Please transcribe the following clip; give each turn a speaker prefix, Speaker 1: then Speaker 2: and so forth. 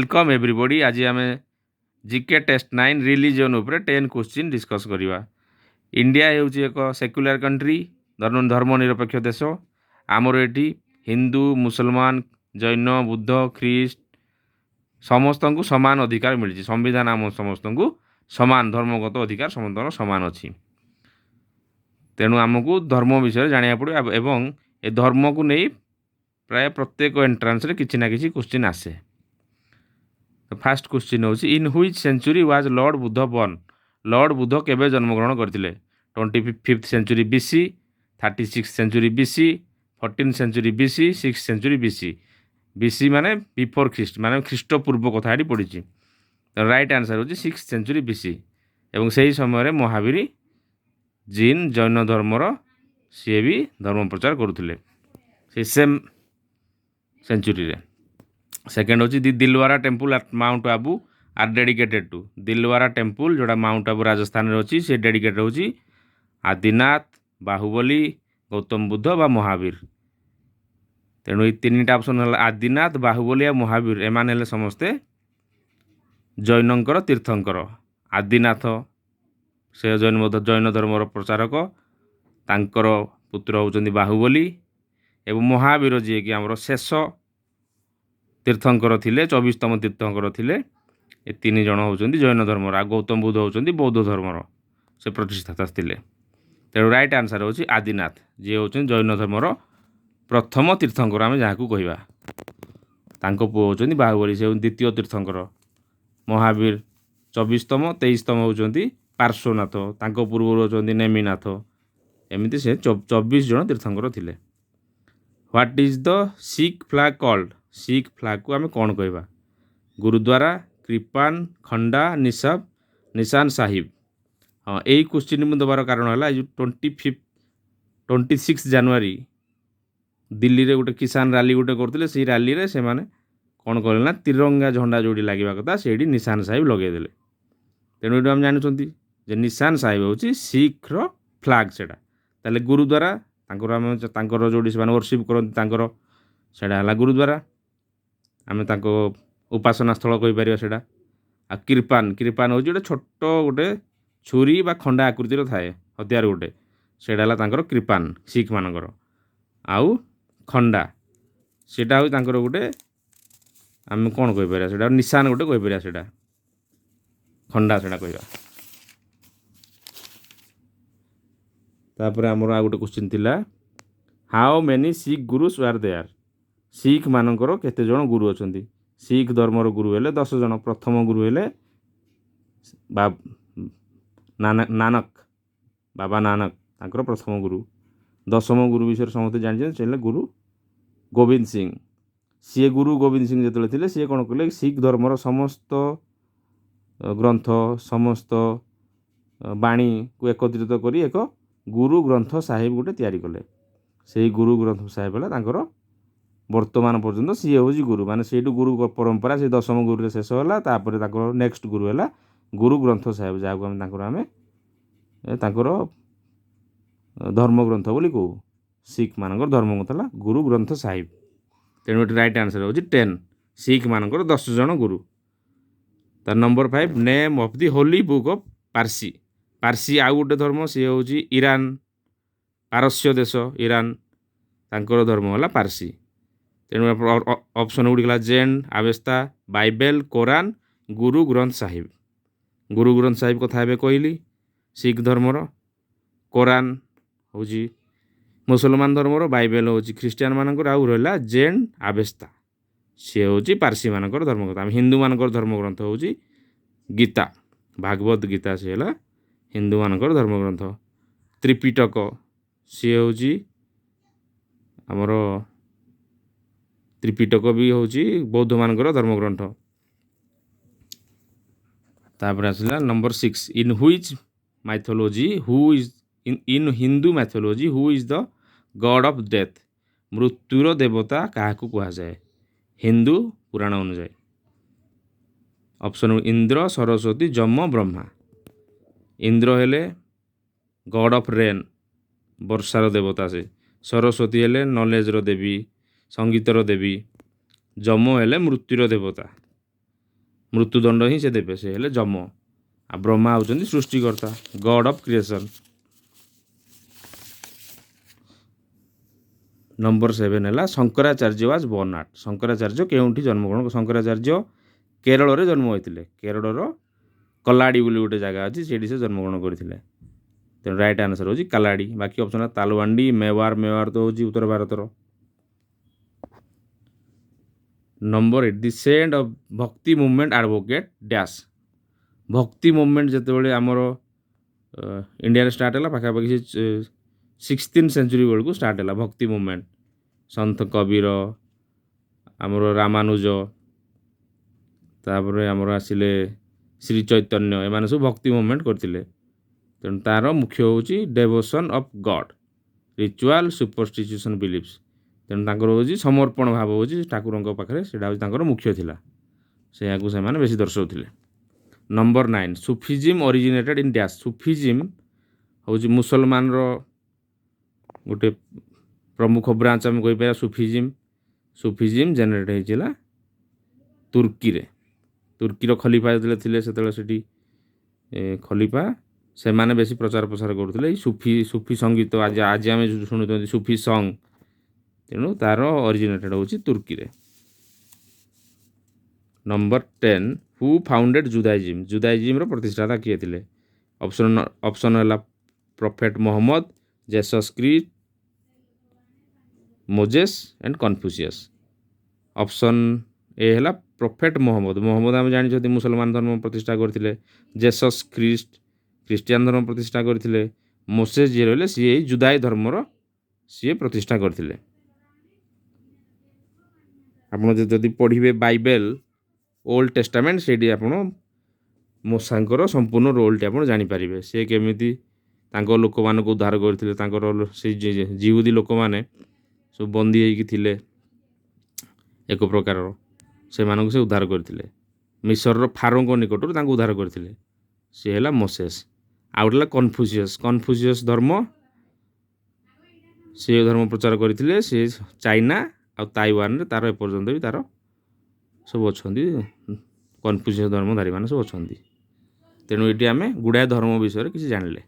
Speaker 1: Welcome everybody. ଆଜି ଆମେ GK test 9 religion ଉପରେ 10 କୋଶ୍ଚିନ୍ ଡିସ୍କସ୍ କରିବା। ଇଣ୍ଡିଆ ହେଉଛି ଏକ ସେକ୍ୟୁଲାର କଣ୍ଟ୍ରି, ଧର୍ମ ନିରପେକ୍ଷ ଦେଶ। ଆମର ଏଠି ହିନ୍ଦୁ, ମୁସଲମାନ, ଜୈନ, ବୁଦ୍ଧ, ଖ୍ରୀଷ୍ଟ ସମସ୍ତଙ୍କୁ ସମାନ ଅଧିକାର ମିଳିଛି। ସମ୍ବିଧାନ ଆମ ସମସ୍ତଙ୍କୁ ସମାନ ଧର୍ମଗତ ଅଧିକାର ସମସ୍ତଙ୍କର ସମାନ ଅଛି। ତେଣୁ ଆମକୁ ଧର୍ମ ବିଷୟରେ ଜାଣିବାକୁ ପଡ଼ିବ ଏବଂ ଏ ଧର୍ମକୁ ନେଇ ପ୍ରାୟ ପ୍ରତ୍ୟେକ ଏଣ୍ଟ୍ରାନ୍ସରେ କିଛି ନା କିଛି କୋଶ୍ଚିନ୍ ଆସେ। ଫାର୍ଷ୍ଟ କୋଶ୍ଚିନ୍ ହେଉଛି, in which century was Lord Buddha born? Lord Buddha କେବେ ଜନ୍ମଗ୍ରହଣ କରିଥିଲେ? 25th century BC, 36 century BC, 14 century BC, 6 century BC. BC ମାନେ ବିଫୋର୍ ଖ୍ରୀଷ୍ଟ, ମାନେ ଖ୍ରୀଷ୍ଟପୂର୍ବ କଥା ଏଠି ପଡ଼ିଛି। ରାଇଟ୍ ଆନ୍ସର୍ ହେଉଛି ସିକ୍ସ ସେଞ୍ଚୁରୀ ବିସି। ଏବଂ ସେହି ସମୟରେ ମହାବୀର ଜିନ୍ ଜୈନ ଧର୍ମର ସିଏ ବି ଧର୍ମ ପ୍ରଚାର କରୁଥିଲେ ସେଇ ସେମ୍ ସେଞ୍ଚୁରୀରେ। ସେକେଣ୍ଡ ହେଉଛି, the Dilwara Temple at Mount Abu are dedicated to? Dilwara Temple ଯେଉଁଟା ମାଉଣ୍ଟ ଆବୁ ରାଜସ୍ଥାନରେ ଅଛି, ସେ ଡେଡିକେଟେଡ୍ ହେଉଛି ଆଦିନାଥ, ବାହୁବଲି, ଗୌତମ ବୁଦ୍ଧ ବା ମହାବୀର। ତେଣୁ ଏଇ ତିନିଟା ଅପସନ୍ ହେଲା ଆଦିନାଥ, ବାହୁବଲି ଆଉ ମହାବୀର। ଏମାନେ ହେଲେ ସମସ୍ତେ ଜୈନଙ୍କର ତୀର୍ଥଙ୍କର। ଆଦିନାଥ ସେ ଜୈନ ଧର୍ମର ପ୍ରଚାରକ, ତାଙ୍କର ପୁତ୍ର ହେଉଛନ୍ତି ବାହୁବଲି ଏବଂ ମହାବୀର ଯିଏକି ଆମର ଶେଷ ତୀର୍ଥଙ୍କର ଥିଲେ, 24ତମ ତୀର୍ଥଙ୍କର ଥିଲେ। ଏ ତିନି ଜଣ ହେଉଛନ୍ତି ଜୈନ ଧର୍ମର। ଆଉ ଗୌତମ ବୁଦ୍ଧ ହେଉଛନ୍ତି ବୌଦ୍ଧ ଧର୍ମର ସେ ପ୍ରତିଷ୍ଠାତା ଥିଲେ। ତେଣୁ ରାଇଟ୍ ଆନ୍ସର୍ ହେଉଛି ଆଦିନାଥ, ଯିଏ ହେଉଛନ୍ତି ଜୈନ ଧର୍ମର ପ୍ରଥମ ତୀର୍ଥଙ୍କର ଆମେ ଯାହାକୁ କହିବା। ତାଙ୍କ ପୁଅ ହେଉଛନ୍ତି ବାହୁବଲି, ସେ ହେଉଛନ୍ତି ଦ୍ୱିତୀୟ ତୀର୍ଥଙ୍କର। ମହାବୀର 24ତମ, 23ତମ ହେଉଛନ୍ତି ପାର୍ଶ୍ୱନାଥ, ତାଙ୍କ ପୂର୍ବରୁ ହେଉଛନ୍ତି ନେମିନାଥ। ଏମିତି ସେ 24 ଜଣ ତୀର୍ଥଙ୍କର ଥିଲେ। What is the Sikh flag called? Sikh ଫ୍ଲାଗ୍କୁ ଆମେ କ'ଣ କହିବା? ଗୁରୁଦ୍ୱାରା, କ୍ରିପାନ, ଖଣ୍ଡା, ନିଶାବ, ନିଶାନ ସାହିବ। ହଁ, ଏଇ କୋଶ୍ଚିନ୍ ମୁଁ ଦେବାର କାରଣ ହେଲା, ଏଇ ଯେଉଁ 25, 26 ଜାନୁଆରୀ ଦିଲ୍ଲୀରେ ଗୋଟେ କିଷାନ ରାଲି ଗୋଟେ କରୁଥିଲେ। ସେଇ ରାଲିରେ ସେମାନେ କ'ଣ କଲେ ନା ତିରଙ୍ଗା ଝଣ୍ଡା ଯେଉଁଠି ଲାଗିବା କଥା ସେଇଠି ନିଶାନ ସାହିବ ଲଗେଇଦେଲେ। ତେଣୁ ଏଇଠୁ ଆମେ ଜାଣୁଛନ୍ତି ଯେ ନିଶାନ ସାହିବ ହେଉଛି ଶିଖ୍ର ଫ୍ଲାଗ୍ ସେଇଟା। ତାହେଲେ ଗୁରୁଦ୍ୱାରା ତାଙ୍କର, ଆମେ ତାଙ୍କର ଯେଉଁଠି ସେମାନେ ୱର୍ସିପ୍ କରନ୍ତି ତାଙ୍କର, ସେଇଟା ହେଲା ଗୁରୁଦ୍ୱାରା, ଆମେ ତାଙ୍କ ଉପାସନା ସ୍ଥଳ କହିପାରିବା ସେଇଟା। ଆଉ କିର୍ପାନ, କିର୍ପାନ ହେଉଛି ଗୋଟେ ଛୋଟ ଗୋଟେ ଛୁରୀ ବା ଖଣ୍ଡା ଆକୃତିର ଥାଏ ହତିଆର ଗୋଟେ, ସେଇଟା ହେଲା ତାଙ୍କର କ୍ରିପାନ ଶିଖ ମାନଙ୍କର। ଆଉ ଖଣ୍ଡା ସେଇଟା ହେଉଛି ତାଙ୍କର ଗୋଟେ, ଆମେ କ'ଣ କହିପାରିବା, ସେଇଟା ନିଶାନ ଗୋଟେ କହିପାରିବା, ସେଇଟା ଖଣ୍ଡା ସେଇଟା କହିବା। ତାପରେ ଆମର ଆଉ ଗୋଟେ କୋଶ୍ଚିନ୍ ଥିଲା, how many Sikh gurus are there? Sikh ମାନଙ୍କର କେତେ ଜଣ ଗୁରୁ ଅଛନ୍ତି? ଶିଖ ଧର୍ମର ଗୁରୁ ହେଲେ 10 ଜଣ। ପ୍ରଥମ ଗୁରୁ ହେଲେ ବା ନାନକ, ବାବା ନାନକ ତାଙ୍କର ପ୍ରଥମ ଗୁରୁ। ଦଶମ ଗୁରୁ ବିଷୟରେ ସମସ୍ତେ ଜାଣିଛନ୍ତି, ସେ ହେଲେ ଗୁରୁ ଗୋବିନ୍ଦ ସିଂ। ସିଏ ଗୁରୁ ଗୋବିନ୍ଦ ସିଂ ଯେତେବେଳେ ଥିଲେ, ସିଏ କ'ଣ କଲେ? ଶିଖ ଧର୍ମର ସମସ୍ତ ଗ୍ରନ୍ଥ, ସମସ୍ତ ବାଣୀକୁ ଏକତ୍ରିତ କରି ଏକ ଗୁରୁ ଗ୍ରନ୍ଥ ସାହିବ ଗୋଟେ ତିଆରି କଲେ। ସେଇ ଗୁରୁ ଗ୍ରନ୍ଥ ସାହିବ ହେଲା ତାଙ୍କର ବର୍ତ୍ତମାନ ପର୍ଯ୍ୟନ୍ତ ସିଏ ହେଉଛି ଗୁରୁ। ମାନେ ସେଇଠୁ ଗୁରୁ ପରମ୍ପରା ସେ ଦଶମ ଗୁରୁରେ ଶେଷ ହେଲା। ତାପରେ ତାଙ୍କର ନେକ୍ସଟ ଗୁରୁ ହେଲା ଗୁରୁ ଗ୍ରନ୍ଥ ସାହିବ, ଯାହାକୁ ଆମେ ତାଙ୍କର ଧର୍ମଗ୍ରନ୍ଥ ବୋଲି କହୁ। ଶିଖ ମାନଙ୍କର ଧର୍ମଗ୍ରନ୍ଥ ହେଲା ଗୁରୁ ଗ୍ରନ୍ଥ ସାହିବ। ତେଣୁ ଏଠି ରାଇଟ୍ ଆନ୍ସର୍ ହେଉଛି 10, ଶିଖ ମାନଙ୍କର 10 ଜଣ ଗୁରୁ। ତାର number 5, name of the holy book of Parsi. Parsi ଆଉ ଗୋଟେ ଧର୍ମ, ସିଏ ହେଉଛି ଇରାନ, ପାରସ୍ୟ ଦେଶ ଇରାନ, ତାଙ୍କର ଧର୍ମ ହେଲା ପାର୍ସି। ତେଣୁ ଅପସନ୍ ଗୁଡ଼ିକ ହେଲା ଜେଣ୍ଡ, ଆବେସ୍ତା, ବାଇବେଲ, କୋରାନ, ଗୁରୁ ଗ୍ରନ୍ଥ ସାହିବ। ଗୁରୁ ଗ୍ରନ୍ଥ ସାହିବ କଥା ଏବେ କହିଲି ଶିଖ ଧର୍ମର, କୋରାନ ହେଉଛି ମୁସଲମାନ ଧର୍ମର, ବାଇବେଲ ହେଉଛି ଖ୍ରୀଷ୍ଟିଆନ ମାନଙ୍କର, ଆଉ ରହିଲା ଜେଣ୍ଡ, ଆବେସ୍ତା, ସିଏ ହେଉଛି ପାର୍ସିମାନଙ୍କର ଧର୍ମଗ୍ରନ୍ଥ। ଆମ ହିନ୍ଦୁମାନଙ୍କର ଧର୍ମଗ୍ରନ୍ଥ ହେଉଛି ଗୀତା, ଭାଗବତ ଗୀତା, ସିଏ ହେଲା ହିନ୍ଦୁମାନଙ୍କର ଧର୍ମଗ୍ରନ୍ଥ। ତ୍ରିପିଟକ ସିଏ ହେଉଛି ଆମର, ତ୍ରିପିଟକ ବି ହେଉଛି ବୌଦ୍ଧମାନଙ୍କର ଧର୍ମଗ୍ରନ୍ଥ। ତାପରେ ଆସିଲା number 6, in which mythology who is in Hindu mythology who is the god of death? ମୃତ୍ୟୁର ଦେବତା କାହାକୁ କୁହାଯାଏ ହିନ୍ଦୁ ପୁରାଣ ଅନୁଯାୟୀ? ଅପସନ୍ ଇନ୍ଦ୍ର, ସରସ୍ୱତୀ, ଯମ, ବ୍ରହ୍ମା। ଇନ୍ଦ୍ର ହେଲେ ଗଡ୍ ଅଫ୍ ରେନ୍, ବର୍ଷାର ଦେବତା ସେ। ସରସ୍ୱତୀ ହେଲେ ନଲେଜର ଦେବୀ, ସଙ୍ଗୀତର ଦେବୀ। ଯମ ହେଲେ ମୃତ୍ୟୁର ଦେବତା। ମୃତ୍ୟୁଦଣ୍ଡ ହିଁ ସେ ଦେବେ, ସେ ହେଲେ ଯମ। ଆଉ ବ୍ରହ୍ମା ହେଉଛନ୍ତି ସୃଷ୍ଟିକର୍ତ୍ତା, ଗଡ୍ ଅଫ୍ କ୍ରିଏସନ୍। ନମ୍ବର 7 ହେଲା Shankaracharya was born at. Shankaracharya କେଉଁଠି ଜନ୍ମଗ୍ରହଣ? ଶଙ୍କରାଚାର୍ଯ୍ୟ କେରଳରେ ଜନ୍ମ ହୋଇଥିଲେ। କେରଳର କଲାଡ଼ି ବୋଲି ଗୋଟେ ଜାଗା ଅଛି, ସେଇଠି ସେ ଜନ୍ମଗ୍ରହଣ କରିଥିଲେ। ତେଣୁ ରାଇଟ୍ ଆନ୍ସର୍ ହେଉଛି କାଲାଡ଼ି। ବାକି ଅପସନ୍ ହେଲା ତାଲୱାଣ୍ଡି, ମେୱାର। ମେୱାର ତ ହେଉଛି ଉତ୍ତର ଭାରତର। Number 8, the saint of Bhakti movement advocate dash. Bhakti movement ଯେତେବେଳେ ଆମର ଇଣ୍ଡିଆରେ ଷ୍ଟାର୍ଟ ହେଲା, ପାଖାପାଖି ସେ 16th century ବେଳକୁ ଷ୍ଟାର୍ଟ ହେଲା ଭକ୍ତି ମୁଭମେଣ୍ଟ। ସନ୍ଥ କବୀର, ଆମର ରାମାନୁଜ, ତାପରେ ଆମର ଆସିଲେ ଶ୍ରୀ ଚୈତନ୍ୟ, ଏମାନେ ସବୁ ଭକ୍ତି ମୁଭମେଣ୍ଟ କରିଥିଲେ। ତେଣୁ ତା'ର ମୁଖ୍ୟ ହେଉଛି devotion of God, ritual, superstition beliefs. ତେଣୁ ତାଙ୍କର ହେଉଛି ସମର୍ପଣ ଭାବ ହେଉଛି ଠାକୁରଙ୍କ ପାଖରେ, ସେଇଟା ହେଉଛି ତାଙ୍କର ମୁଖ୍ୟ ଥିଲା, ସେଇଆକୁ ସେମାନେ ବେଶୀ ଦର୍ଶାଉଥିଲେ। Number 9, Sufism originated in dash. Sufism ହେଉଛି ମୁସଲମାନର ଗୋଟେ ପ୍ରମୁଖ ବ୍ରାଞ୍ଚ ଆମେ କହିପାରିବା। ସୁଫିଜିମ୍, ସୁଫିଜିମ୍ ଜେନେରେଟ୍ ହେଇଥିଲା ତୁର୍କୀରେ। ତୁର୍କୀର ଖଲିଫା ଯେତେବେଳେ ଥିଲେ ସେତେବେଳେ ସେଠି ଖଲିଫା ସେମାନେ ବେଶୀ ପ୍ରଚାର ପ୍ରସାର କରୁଥିଲେ ଏଇ ସୁଫି ସଙ୍ଗୀତ। ଆଜି ଆମେ ଯେଉଁ ଶୁଣୁଛନ୍ତି ସୁଫି ସଙ୍ଗ, ତେଣୁ ତା'ର ଅରିଜିନେଟେଡ଼ ହେଉଛି ତୁର୍କୀରେ। ନମ୍ବର 10, ହୁ ଫାଉଣ୍ଡେଡ଼ ଜୁଦାଇଜିମ୍। ଜୁଦାଇଜିମ୍ର ପ୍ରତିଷ୍ଠାତା କିଏ ଥିଲେ? ଅପସନ୍ ହେଲା prophet Muhammad, Jesus Christ, Moses and Confucius. Option A ହେଲା ପ୍ରଫେଟ୍ ମହମ୍ମଦ। ମହମ୍ମଦ ଆମେ ଜାଣିଛନ୍ତି ମୁସଲମାନ ଧର୍ମ ପ୍ରତିଷ୍ଠା କରିଥିଲେ। ଜେସସ୍ ଖ୍ରୀଷ୍ଟ ଖ୍ରୀଷ୍ଟିଆନ ଧର୍ମ ପ୍ରତିଷ୍ଠା କରିଥିଲେ। ମୋସେସ୍ ଯିଏ ରହିଲେ ସିଏ ଏଇ ଜୁଦାଇ ଧର୍ମର ସିଏ ପ୍ରତିଷ୍ଠା କରିଥିଲେ। ଆପଣ ଯଦି ପଢ଼ିବେ ବାଇବେଲ ଓଲ୍ଡ ଟେଷ୍ଟାମେଣ୍ଟ, ସେଇଠି ଆପଣ ମୋଶାଙ୍କର ସମ୍ପୂର୍ଣ୍ଣ ରୋଲ୍ଟି ଆପଣ ଜାଣିପାରିବେ। ସେ କେମିତି ତାଙ୍କ ଲୋକମାନଙ୍କୁ ଉଦ୍ଧାର କରିଥିଲେ। ତାଙ୍କର ସେଇ ଜିହୁଦୀ ଲୋକମାନେ ସବୁ ବନ୍ଦୀ ହେଇକି ଥିଲେ ଏକ ପ୍ରକାରର, ସେମାନଙ୍କୁ ସେ ଉଦ୍ଧାର କରିଥିଲେ। ମିଶରର ଫାରୋଙ୍କ ନିକଟରୁ ତାଙ୍କୁ ଉଦ୍ଧାର କରିଥିଲେ। ସିଏ ହେଲା ମୋସେସ୍। ଆଉ ଗୋଟେ ହେଲା କନଫ୍ୟୁସିୟସ୍। କନଫ୍ୟୁସିୟସ୍ ଧର୍ମ, ସିଏ ଧର୍ମ ପ୍ରଚାର କରିଥିଲେ। ସିଏ ଚାଇନା ଆଉ ତାଇୱାନରେ ତାର ଏପର୍ଯ୍ୟନ୍ତ ବି ତାର ସବୁ ଅଛନ୍ତି, କନଫ୍ୟୁସିୟସ୍ ଧର୍ମଧାରୀମାନେ ସବୁ ଅଛନ୍ତି। ତେଣୁ ଏଇଠି ଆମେ ଗୁଡ଼ାଏ ଧର୍ମ ବିଷୟରେ କିଛି ଜାଣିଲେ।